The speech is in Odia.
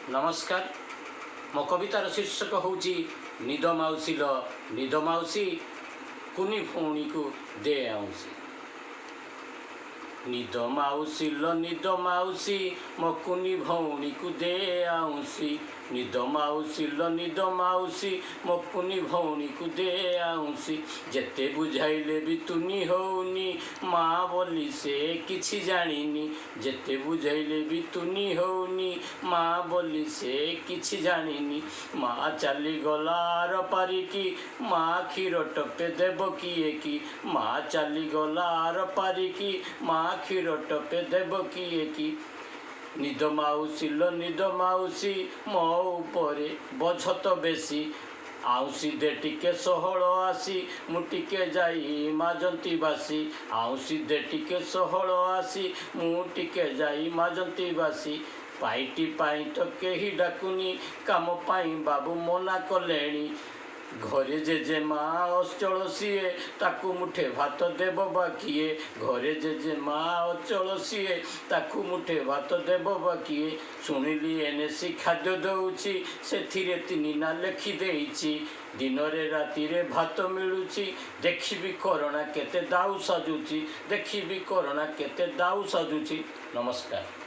ନମସ୍କାର। ମୋ କବିତାର ଶୀର୍ଷକ ହେଉଛି ନିଦ ମାଉସୀ ଲ ନିଦ ମାଉସୀ, କୁନି ଭଉଣୀକୁ ଦେ ଆଉଁସି। ନିଦ ମାଉସୀ ଲ ନିଦ ମାଉସୀ, ମୋ କୁନି ଭଉଣୀକୁ ଦେ ଆଉଁସି। ନିଦ ମାଉସୀ ଲ ନିଦ ମାଉସୀ, ମୋ କୁନି ଭଉଣୀକୁ ଦେ ଆଉଁସି। ଯେତେ ବୁଝାଇଲେ ବି ତୁନି ହଉନି, ମା ବୋଲି ସେ କିଛି ଜାଣିନି। ଯେତେ ବୁଝାଇଲେ ବି ତୁନି ହଉନି, ମା ବୋଲି ସେ କିଛି ଜାଣିନି। ମା ଚାଲିଗଲା ଆର ପାରିକି, ମା କ୍ଷୀର ଟୋପେ ଦେବ କିଏ କି? ମା ଚାଲିଗଲା ଆର ପାରିକି, ମା କ୍ଷୀର ଟୋପେ ଦେବ କିଏ କି? ନିଦ ମାଉସୀ ଲ ନିଦ ମାଉସୀ, ମୋ ଉପରେ ବୋଝ ତ ବେଶୀ। ଆଉଁସି ଦେ ଟିକେ ସହଳ ଆସି, ମୁଁ ଟିକେ ଯାଇ ମାଜନ୍ତି ବାସି। ଆଉଁସି ଦେ ଟିକେ ସହଳ ଆସି, ମୁଁ ଟିକେ ଯାଇ ମାଜନ୍ତି ବାସି। ପାଇଟି ପାଇଁ ତ କେହି ଡାକୁନି, କାମ ପାଇଁ ବାବୁ ମନା କଲେଣି। ଘରେ ଜେଜେ ମା ଅଚଳ ସିଏ, ତାକୁ ମୁଠେ ଭାତ ଦେବ ବା କିଏ? ଘରେ ଜେଜେ ମା ଅଚଳ ସିଏ, ତାକୁ ମୁଠେ ଭାତ ଦେବ ବା କିଏ? ଶୁଣିଲି ଏନ୍ଏସି ଖାଦ୍ୟ ଦଉଛି, ସେଥିରେ ତିନି ନା ଲେଖି ଦେଇଛି। ଦିନରେ ରାତିରେ ଭାତ ମିଳୁଛି, ଦେଖିବି କରଣା କେତେ ଦାଉ ସାଜୁଛି, ଦେଖିବି କରଣା କେତେ ଦାଉ ସାଜୁଛି। ନମସ୍କାର।